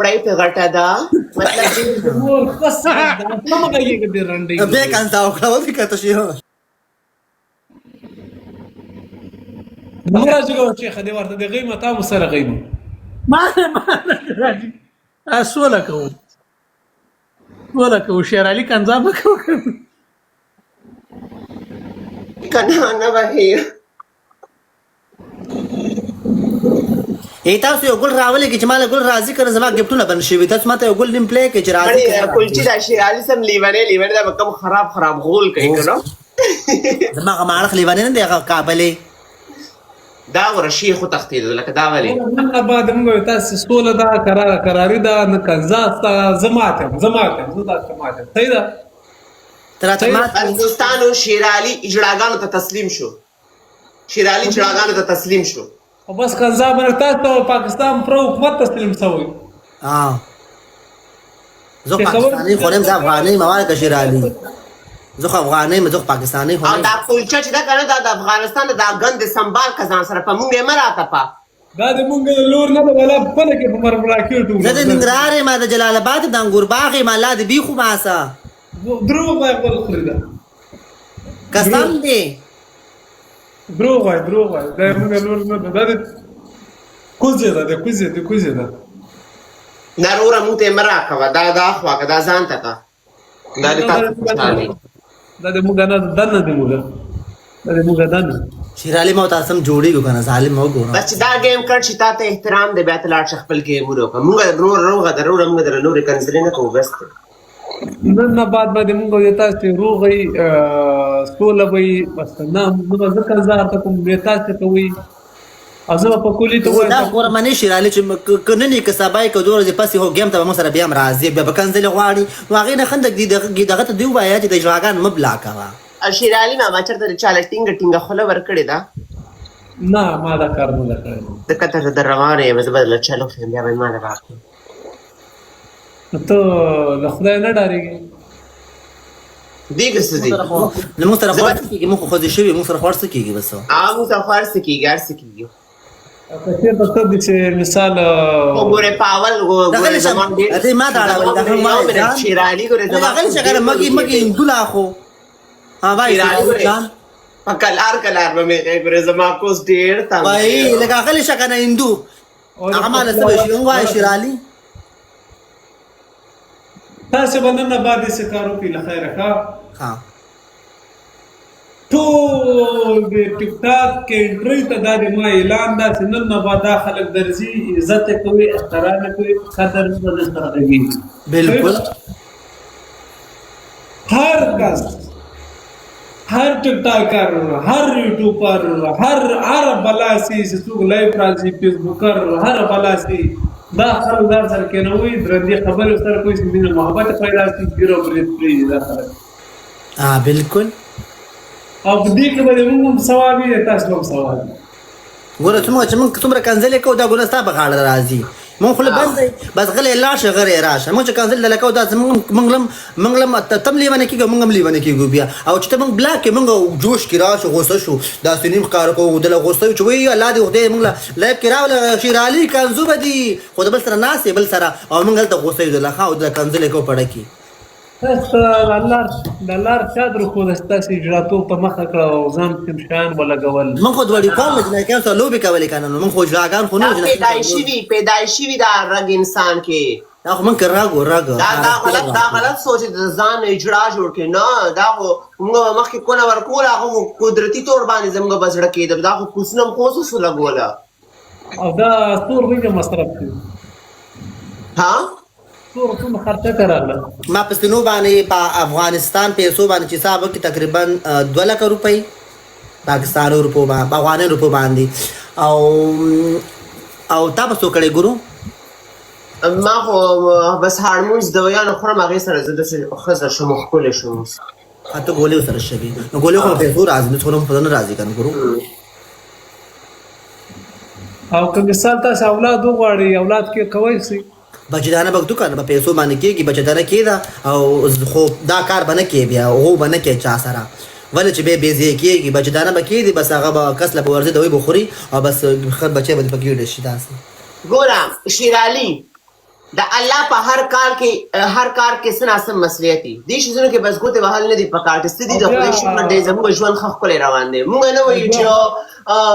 پړای په غټه ده مطلب مور پس دا سم غږیږي د رنډۍ. بیا کنځا وکړه، ودې کته شي. نو راځي کوم چې خدای ورته د غیمه تا مو سره غیمه. ما ما راځي، سوله کوو، سوله کوو. شیر علي کنځا مه کوه. کنه نه وهي. ای تاسو یو ګل راولې چې مال ګل راضي کړ، زما ګفټونه بند شوي. تاسو ماته یو ګل نیم پلی کې چې راضي کړ. کلچې دا شیر علي سم لیونه لیونه دا کم خراب خراب غول کوي کنه. زما هغه ماړخ لیونه نه دی، هغه کابلې. دا ورشي خو تختید لکه دا ولې. نن نه بعد موږ تاسو سوله ده، قرار قراری ده، نه کنځا ستا. زماته زماته زه تاسو ماته صحیح ده. تر ته ماته. دوستانو، شیر علي اجړاګانو ته تسلیم شو، شیر علي اجړاګانو ته تسلیم شو. او بس کنځا باندې تاسو پاکستان پر حکومت تسلیم شوی. ها، زه پاکستاني خو نیم، زه افغاني ما که شیر علي، زه خو افغاني یم، زه خو پاکستاني خو. او دا کلچه چې دا کنه، دا د افغانستان دا ګند سنبال کزان سره په مونږ یې مه راته. دا د مونږ لور نه ده، ولا خپله کې په مرمراکیټ. زه د ننګرهار یم، د جلال اباد د انګور باغ یم، الله دې بیخو باسه. دروغ وایي، خپل خوري ده. قسم دی. دروغ وایي، دروغ وایي. دا مونږ لور نه ده، دا د کوزې ده، د کوزې، د کوزې ده. نه وروره، مونږ ته یې مه راکوه. دا دا خوا که دا ځان ته کا، دا د تاسو خوشحالي. دا د مونږ نه ده، دنه د مونږ، دا د مونږ دنه. شیرعلي ما تاسو سم جوړیږو کنه، ظالم وګوره. بس چې دا ګیم کړ چې تا ته احترام دی، بیا ته لاړ شه خپل ګیمونه وکړه. مونږ نور روغه ده روغه، مونږ در نورې کنځلې نه کوو، بس دی. نن نه بعد باندې مونږ د تاسو روغی سوله وي بس. نه نه، زه کنځا ته کوم به تاسو کوي او زه په کلی ته وایم. دا ګوره منې شیرعلي چې که نن یې که سبا یې که 2 ورځې پس یې هو ګیم ته به موږ سره بیا هم راځي، بیا به کنځلې غواړي. نو هغې نه خندک دي، دغه ته دې ووایه چې د اجراګان مه بلا کوه. شیر علي ماما، چېرته د چاله ټینګه ټینګه خوله ورکړې ده؟ نه، ما دا کار نه ده کړی. ځکه ته در روانه یم، زه به له چلو ښیم، بیا به یې ما له راکړې. ته له خدای نه ډارېږې؟ دې که څه دي؟ نو موږ سره خو هر څه کېږي، موږ خو ښځې شوي، موږ سره خو هر څه کېږي بس. هغه موږ سره خو هر څه کېږي، هر څه کېږي. که چېرته ته دې چې مثال ګوره پاول ګوره زما ډېر دې ما ته اړول دا هم وایي ځان. شیر علي ګوره زما غلی شه کنه، مګي مګي هندو لا خو ها وایي شیر علي ځان. په کلار کلار به مې ګوره زما کوس ډېر تنګ وایي. لکه غلی شه کنه هندو، هغه ما له څه وایي شي وایي شیر علي. تاسو به نن نه بعد داسې کار وکړئ له خیره. ښه ها، ټول د ټیک ټاک کې انټری ته دا د ما اعلان ده چې نن نه بعد دا خلک درځي، عزت یې کوي، احترام یې کوي، قدر به در سره غږېږي. بالکل. هر کس، هر ټیک ټاکر، هر یوټیوبر، هر هر بلا سي چې څوک لایف راځي، فیسبوکر، هر بلا سي، دا خلک دا سره کېنوي، درندې خبرې سره کوي چې مینه محبت پیدا شي، ګیره برید پرېږدي دا خلک. ها بالکل. او په دې کې به د موږ هم ثواب وي، تاسو به هم ثواب وي. ګوره څومره چې موږ څومره کنځلې کوو، دا ګناه ستا په غاړه راځي. موږ خوله بند دی، بس غلی لاړ شه، غلی راشه. موږ چې کنځلې دله کوو، دا زموږ موږ لم ته هم لیونی کېږو، موږ هم لیونی کېږو بیا. او چې ته موږ بلاک کې، موږ جوش کې راشو، غوسه شو، داسې نیم ښکاره کوو، دله غوسه یو چې وایي الله دې خدای موږ له لایف کې راوله شیرعلي کنځو به دي، خو د بل سره ناست یې بل سره، او موږ هلته غوسه یو دله ښه او دله کنځلې کوو پړه کې. تاسو ته د الله د الله ارشاد وښوده چې تاسو اجراتوب ته مخه کړه او ځان کوم شیان ولګول. موږ خو دوړي کوم جنایتکاران سره لوبې کولې که نه، نو موږ خو اجراګان خو نه دا پیدایشي وي، پیدایشي وي دا رګ انسان کې. دا خو موږ که رګ و رګ. دا دا غلط، دا غلط سوچ د ځان اجرا جوړ کړي. نه، دا خو موږ به مخکې کونه ورکوله، هغه خو قدرتي طور باندې زموږ په زړه کېده. دا خو کوسنه هم کوسو سو لګوله. او دا څور څنګه مصرف کړي؟ ها، څور څومره خرچه کراله؟ ما په سینو باندې په افغانستان پیسو باندې چې حساب وکړي، تقریبا 2 لکه روپۍ پاکستاني روپو باندې، په افغاني روپو باندې. او او تا په څو کړی ګورو؟ ما خو بس هارمونز دویانو خورم، هغې سره زه داسې ښځه شوم، ښکلې شوم اوس. ته ګولیو سره شوي، نو ګولیو خو پیسو راځي، نو څومره په نه راځي کنه ګورو. او که مثال تاسو اولاد وغواړئ، اولاد کې کوی شئ؟ بچدانه به کنه په پیسو باندې کېږي، بچدانه کېده. او خو دا کار به نه کې، بیا هو به نه کې چا سره، ولې چې به بې کېږي. بچدانه به کېږي، بس هغه به کس له به ورځي، دوی به خوري او بس ښه بچی به په ګېډه شي داسې. ګوره شیرعلي. د الله په هر کار کې هر کار کې څه ناسم مصلحت دي. دې شیزونو کې بس ګوتې وهل نه دي پکار، چې څه دي د خدای شکر دی، زموږ ژوند ښه ښکلی روان دی. موږ نه وایو چې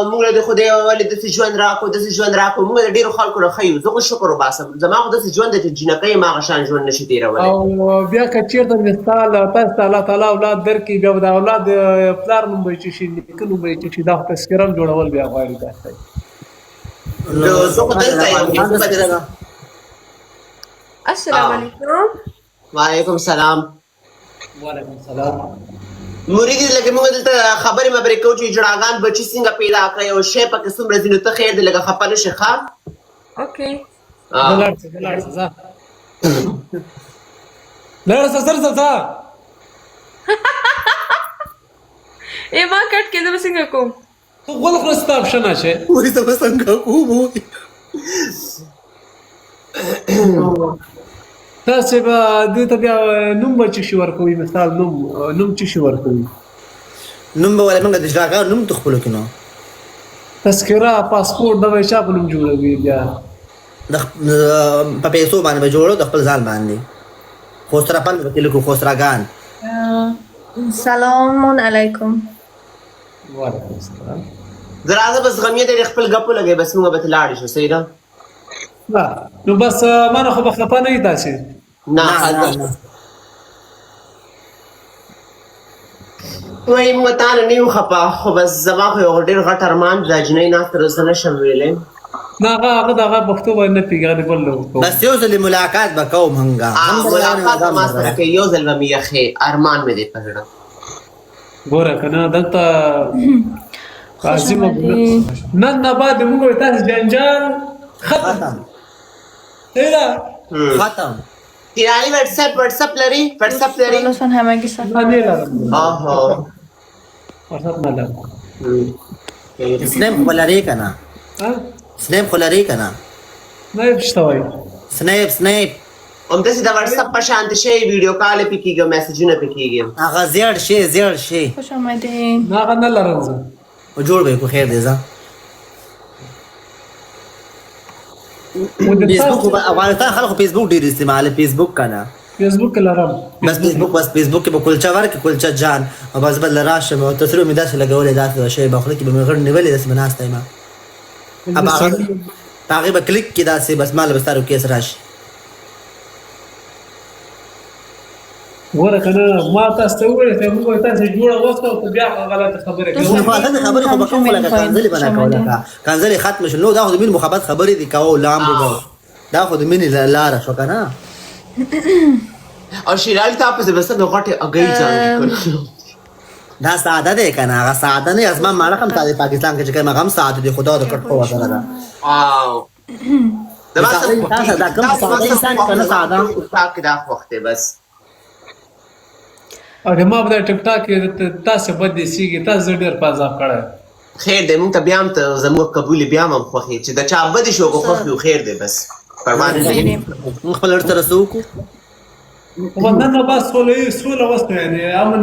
موږ له د خدای ولې داسې ژوند راکړو، داسې ژوند راکړو. موږ د ډېرو خلکو نه ښه یو. زه خو شکر وباسم، زما خو داسې ژوند دی چې جینکۍ ما هغه شان ژوند نشي تېرولی. او بیا که چېرته مثال تاسو ته الله تعالی اولاد درکړي، بیا به د اولاد پلار نوم به یې څه شي، نیکه نوم به یې څه شي، دا خو تذکره هم جوړول بیا غواړي تاسو ته. نو زه خو دلته یم. السلام علیکم. وعلیکم سلام. وعلیکم سلام. مرید لکه موږ دلته خبرې مبرې کوو چې جړاګان بچي څنګه پیدا کړی او شی پکې څومره ځي، نو ته خیر دی لږه خفه نه شې، ښه؟ اوکې. لاړ شه، لاړ شه، ځه، لاړ شه، زر ځه ځه. ای ما کټ کې، زه به څنګه کوم؟ ته غول خوره، ستا آپشن اچي. وای زه به څنګه کوم؟ تاسې به دې ته بیا نوم به څه شي ورکوئ؟ مثال نوم څه شي ورکوئ؟ نوم به ولې موږ د اجراګانو نوم ته خپلو کې نو تذکره، پاسپورټ دا به چا په نوم جوړوي بیا؟ د په پیسو باندې به جوړو، د خپل ځان باندې خوستره پند به لیکو، خوستراګان. سلام علیکم. وعلیکم السلام. زه راځه بس، غمیه دې خپل ګپ ولګوي، بس موږ به ته لاړې شو، صحیح ده؟ نه نو بس ما نه خو به خفه نه یې تاسې؟ نه. نه نه. وایي موږ تا نه نه یو خفه، خو بس زما خو یو ډېر غټ ارمان دی، دا جینۍ ناسته ده، زه نه شم ویلی. نه، هغه د هغه پښتو باندې نه پوهېږي، هغه دې بل له وکړو. بس یو ځل ملاقات به کوو مونږه. ملاقات به ما سره کوي، یو ځل به مې یخې، ارمان مې دی په زړه. ګوره که نه دلته خوش عظیمه آمدید. نن نه بعد موږ تاسو جنجال ختم. ختم. صحیح ده. ختم. تیرانی واتساپ لري؟ واتساپ لري؟ لطفا همگی نه، سفر. نه لرم. آها. واتساپ نه لرم. سنیپ خو لري که نه؟ ها؟ سنیپ خو لري که نه؟ نه، څه وایي؟ سنیپ، سنیپ. همداسې د واتساپ په شان شی، ویډیو کال پې کېږي او میسجونه پې کېږي. هغه زیړ شی، زیړ شی. خوش آمدین. نه، هغه نه لرم زه. جوړ به کو، خیر دی ځه. و د فیسبوک تاسو افغانستان خلکو فیسبوک ډیر استعمال، فیسبوک کنه؟ فیسبوک لرم. بس فیسبوک، بس فیسبوک کې به کلچه ورکې، کلچه جان، او بس بل راشم او تصویر مې داسې لګولې، داسې شی به خوله کې به مې غړ نیولې، داسې به ناسته یم، اب هغه په هغې به کلیک کې داسې بس مال به ستا کیس راشي. ګوره که نه ما تاسو ته وویل چې موږ تاسو جوړه وکړه او ته بیا غلطه خبره نو کوې. غلطه خبرې خو به کوم، لکه کنځلې به نه کوو، لکه کنځلې ختم شو. نو دا خو د مینې محبت خبرې دي کوو، لامبو به، دا خو د مینې لاره شو که نه؟ او شیرالي تا پسې بس د غټې اګۍ ځان کې. دا ساده دی که نه؟ هغه ساده نه، زما ماړه هم ساده، پاکستان کې چې کوم هغه هم ساده دی، خدا د کټ په وسره ده. او زما دا څه خوښېږي. دا کوم دا زما ساده څه انسان که نه ساده؟ ټیک ټاک دا خوښ دی بس. او د ما په دا ټیک ټاک کې تاسو بد دي سیږي، تاسو زه ډېر په عذاب کړی. خیر دی، موږ ته بیا هم ته زموږ قبول، بیا هم خوښ یې چې د چا بدې شو که خوښ یو، خیر دی بس، پروا نه لري. موږ خپل سره څه وکړو؟ خو نن نه بس سوله یې سوله وسته، یعنې امن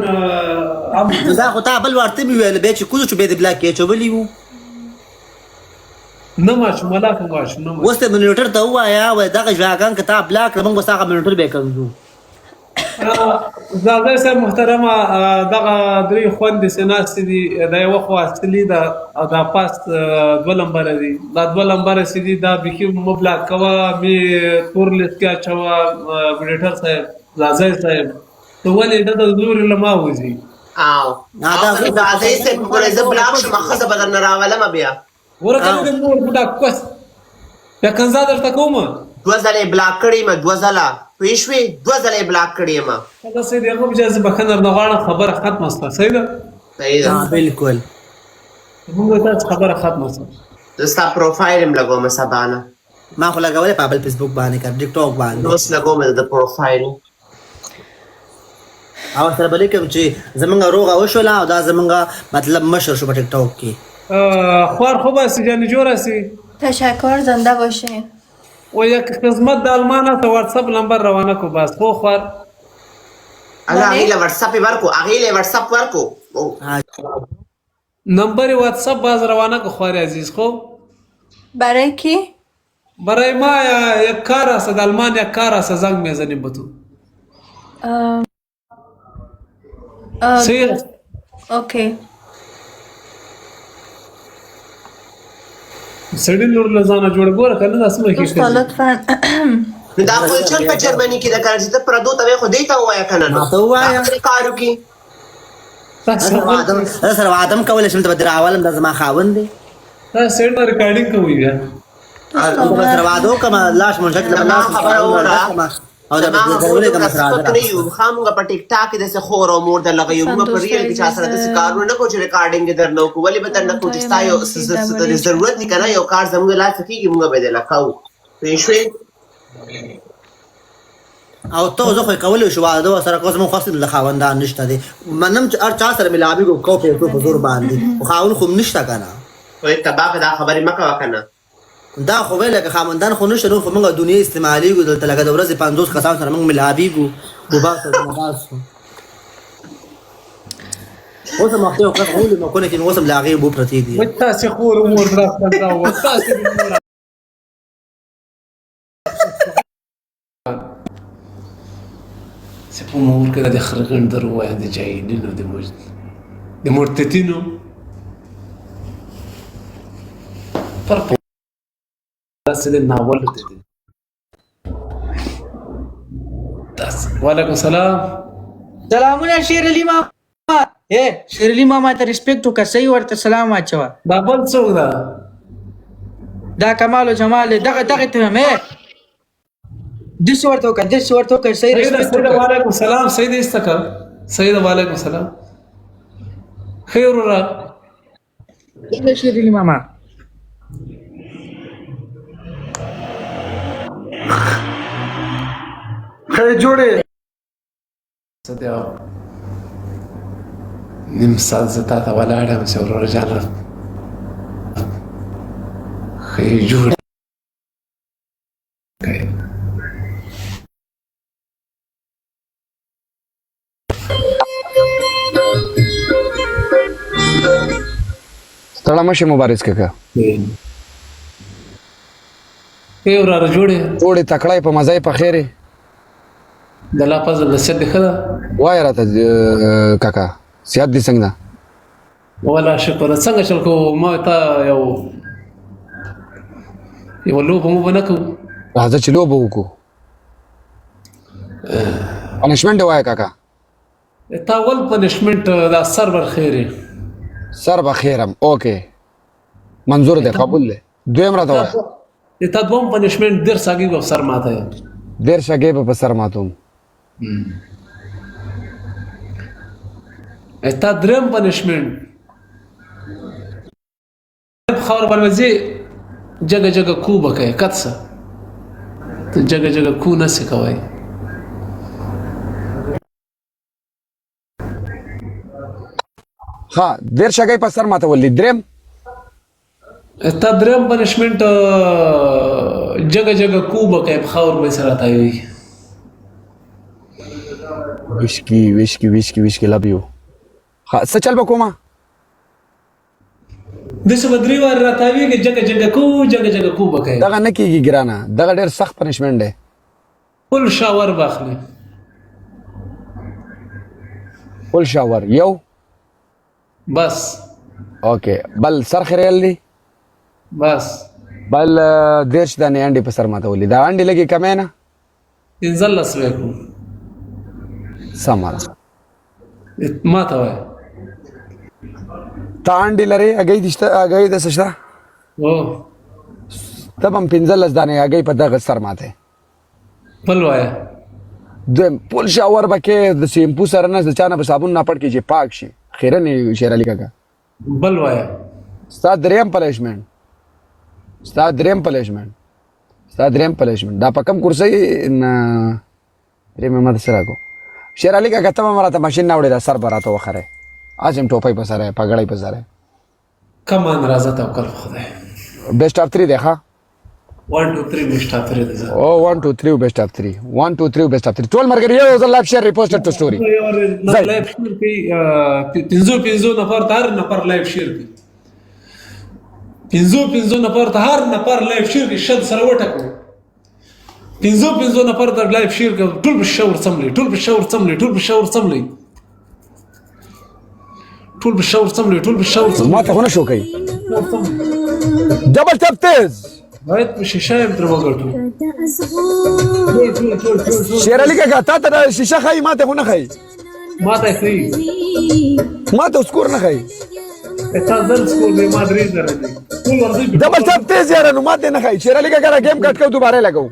امن. نو دا خو تا بل وار ته مې ویل، بیا چې کوزو شو بیا دې بلاک کې اچولي وو. نه ما شو ملاک ما شو نه ما. اوس ته مونیټر ته ووایه، وایي دغه ژاګان که تا بلاک کړه، موږ به ستا هغه مونیټر بیا کنځو. ځاځی صاحب محترمه، دغه درې خوندې چې ناستې دي، دا یوه خو اصلي ده او دا پاس دوه لمبره دي. دا دوه لمبره چې دي، دا بیخي مه بلاک کوه، مې تور لیست کې اچوه. مډیټر صاحب، ځاځی صاحب، ته ولې د زورې له ما وځي؟ او دا ځاځی صاحب ګوره، زه بلاک شم، ښځه به درنه راولمه بیا. ګوره که نه د مور بوډا کوس بیا کنځا درته کوم. دوه ځله یې بلاک کړې یم، دوه ځله، پوه شوې؟ دوه ځله یې بلاک کړې یم. دا صحیح دی، هغه بیا زه بښنه درنه غواړم، خبره ختمه شوه، صحیح ده؟ صحیح ده. بالکل. موږ تاسو خبره ختمه شوه. زه ستا پروفایل هم لګوم سبا نه. ما خو لګولې په بل فیسبوک باندې کړ، ټیک ټاک باندې. اوس لګوم د پروفایل. او سره به لیکم چې زمونږ روغه وشوله او دا زمونږ مطلب مشر شو په ټیک ټاک کې. خوار خوب هستی جان، جور هستی؟ تشکر، زنده باشین. و یک خدمت د آلمان ته واتساپ نمبر روانه کو بس خو خوار. الله، هغې له واتساپ یې ورکو، هغې له واتساپ ورکو. نمبر واتساپ باز روانه کو خوار عزیز خو. برای کی؟ برای ما یک کار است، د آلمان یک کار است، زنگ میزنیم به تو. صحیح است. okay. سړي نور له ځانه جوړ ګوره که نه دا څومره ښې دوستا ښځې. لطفا. نو دا خو چل په جرمني کې ده کنه، چې ته پردو ته وایې خو دې ته ووایه که نه نو ما ته ووایه. دا کار وکړي. تاسو زه سره وعده هم کولی شم، ته به دې راولم، دا زما خاوند دی. تاسو سړي نه ریکارډینګ کوئ بیا. زه به سره وعده وکړم، لاش مونږ له زما لاس خبره وره. او دا زما به خبره درولې دومره کوم سره سپک نه یو، ښه مونږ په ټیک ټاک کې داسې خور او مور در لغه یو، مونږ په ریل کې چا سره داسې کارونه نه کوو چې ریکارډینګ یې درنه وکړو. ولې به درنه کوو چې ستا یو ضرورت دی که نه، یو کار زموږ لاس ته کېږي، مونږ به یې درله کوو، پوه شوې؟ او ته زه خو کولی شو واده ورسره کوم، زموږ خوښ د خاوندان نشته دی، منم چې هر چا سره ملاویږو کو پیسو په زور باندې، خو خاوند خو هم نشته که نه. خو تباه دا خبرې مه کوه که نه. دا خو ویل لکه خاوندان خو نشته، نور خو موږ دنیا استعمالیږو دلته، لکه د ورځې 50 کسان سره موږ ملاویږو، وباسو وباسو. اوس هم وختي وخت غولې مکونه کې اوس هم له هغې اوبه پرتې دي. تاسې خور مور درته تاسې مور چې په مور کې د خرغندر وایي، د جاهلینو، د د مرتدینو پر داسې د ناول دی. تاسو وعلیکم سلام. سلامونه شیر علي ماما. اے شیر علي ماما ته ریسپیکټ وکړه، صحیح ورته سلام واچوه. دا بل څوک ده؟ دا کمال او جمال دی، دغه دغه ته مې داسې ورته وکړه، داسې ورته وکړه، صحیح ریسپیکټ وکړه. وعلیکم سلام. سید استکا سید، وعلیکم سلام، خیر وروره. شیر علي ماما خیر جوړې. څه دی، نیم ساعت زه تا ته ولاړ یم چې وروره جانه ښه یې جوړ کړې. ستړی مه شې مبارز کاکا. ای وراره جوړې؟ جوړې، تکړه یې، په مزه یې، په خیر یې؟ د الله فضل د صحت دې ښه ده. وایه راته کاکا، صحت دې څنګه ده؟ ولا شکر. څنګه چل کوو؟ ما ته یو یوه لوبه مو به نه کوو؟ راځه چې لوبه وکړو. پنشمنټ وایه کاکا. تا اول پنشمنټ دا سر بر خیر. سر به خیرم، okay، منظور دی، قبول دی. دویم راته وایه. تا دوم پنشمنټ ډېر ساګي به سر ماته. ډېر شګې به په سر ماتوم. تا دریم پنشمنټ خبر باندې جګه جګه کو به کوې، کت څه ته جګه جګه کو نه سې کوی. ها، ډېر شګې په سر ماتول دي. دریم؟ تا دریم پنشمنټ جګه جګه کو به کوې، په خاور به سره تاوي. ویشکی ویشکی ویشکی ویشکی، لب یو. ها، څه چل به کومه؟ داسې به درې وارې راتاویږي، جګه جګه کو، جګه جګه کو به کوې. دغه نه کیږي ګرانه، دغه ډېر سخت پنشمنټ دی. فل شاور به اخلي. فل شاور یو. بس. okay، بل سر خریل دی. بس. بل 30 دانې انډې په سر ماتولې، دا انډې لږې کمې نه؟ 15 به کوم. سمه ده. ما ته وایه. ته انډې لرې؟ هګۍ دې شته؟ هګۍ د څه شته؟ او ته به هم 15 دانې هګۍ په دغه سر ماته. بل وایه. دویم فل شاور به کې د شیمپو سره نه، د چا نه به صابون نه پټ کې چې پاک شي خیرنې. شیر علي کاکا. بل وایه. ستا دریم پنشمنټ، ستا دریم پنشمنټ، ستا دریم پنشمنټ دا په کم کرسۍ نه دریم ما سره کو. شیر علي کاکا، ته به راته ماشین نه وړې، دا سر به راته وخرې، هسې هم ټوپۍ په سره، پګړۍ په سره. کمان راځه، توکل په خدای. best of 3 دی ښه. 1 2 3، best of 3 دی. او 1 2 3، best of 3، 1 2 3، best of 3. ټول مرګري یو ځل live share، repost to story. Live share کوي، پنځو پنځو نفر ته، هر نفر live share کوي. پنځو پنځو نفر ته هر نفر لایف شیر کې شل سره وټکو. پنځو پنځو نفر ته لایف شیر کې ټول په شور څملې، ټول په شور څملې، ټول په شور څملې، ټول په شور څملې، ټول په شور څملې. ما ته خو نه شو کوي. ډبل ټپ تیز. باید په شیشه یې تر وګټو. ټول ټول ټول ټول ټول. شیر علي کاکا، تا ته دا شیشه ښایي، ما ته خو نه ښایي. ما ته ښایي. ما ته سکور نه ښایي. تا زر سکور دی، ما 3000 دی. ټول ورځي. ډبل ټپ تیز یاره، نو ما ته نه ښایي. شیر علي کاکا، دا ګیم کټ کو، دوباره لګو.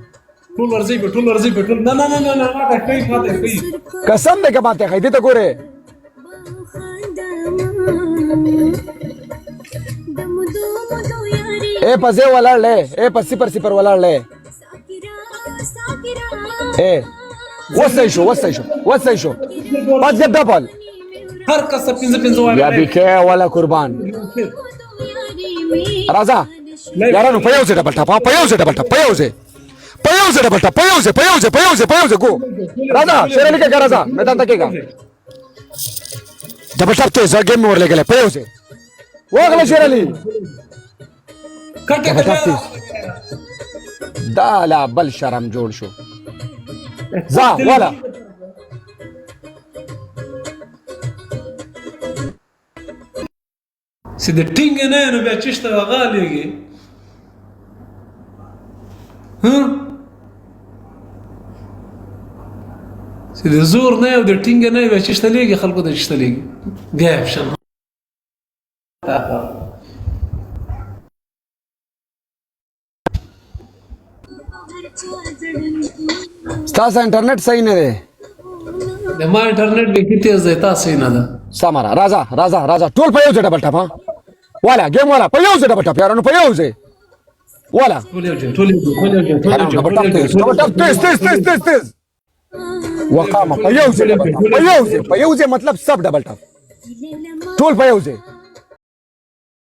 ټول ورځي په ټول ورځي په ټول. نه نه نه نه نه، ما ته ښایي، ما ته ښایي. قسم دې که ما ته ښایي. دې ته ګوره. اے په ځای ولاړ لې، اے په صفر صفر ولاړ لې. اے وسای شو، وسای شو، وسای شو، پس ډبل. هر کس ته پنځه پنځه واره. یا بیکه ولا قربان. راځه یارانو، په یو ځای ډبل ټاپ، په یو ځای ډبل ټاپ، په یو ځای، په یو ځای ډبل ټاپ، په یو ځای، په یو ځای، په یو ځای، په یو ځای. ګو راځه شیر علي کاکا، راځه میدان ته کېږه. ډبل ټاپ تیز ګیم مې ورلېږلی. په یو ځای واغله شیر علي. کټه ډبل ټاپ کټه. تیز. دا لا بل شرم جوړ شو. ځه والا. چې د ټینګ نه نو بیا چشته هغه لېږي ها، چې د زور نه او د ټینګ نه بیا چشته لېږي خلکو ته، چشته لېږي بیا اپشن. ستاسو انټرنیټ صحیح نه دی. د ما انټرنیټ به تیز دی، تاسو نه ده. سمره، راځه راځه راځه، ټول په یو ځای ډبل ټاپ. ها والا ګیم والا، په یو ځای ډبل ټاپ یارانو، په یو ځای والا. ټول یو ځای، ټول یو ځای، ټول یو ځای، ټول یو ځای. ډبل ټاپ تیز، ډبل ټاپ تیز تیز تیز تیز تیز. وقامه په یو ځای ډبل ټاپ، په یو ځای، په یو ځای، مطلب سب ډبل ټاپ، ټول په یو ځای.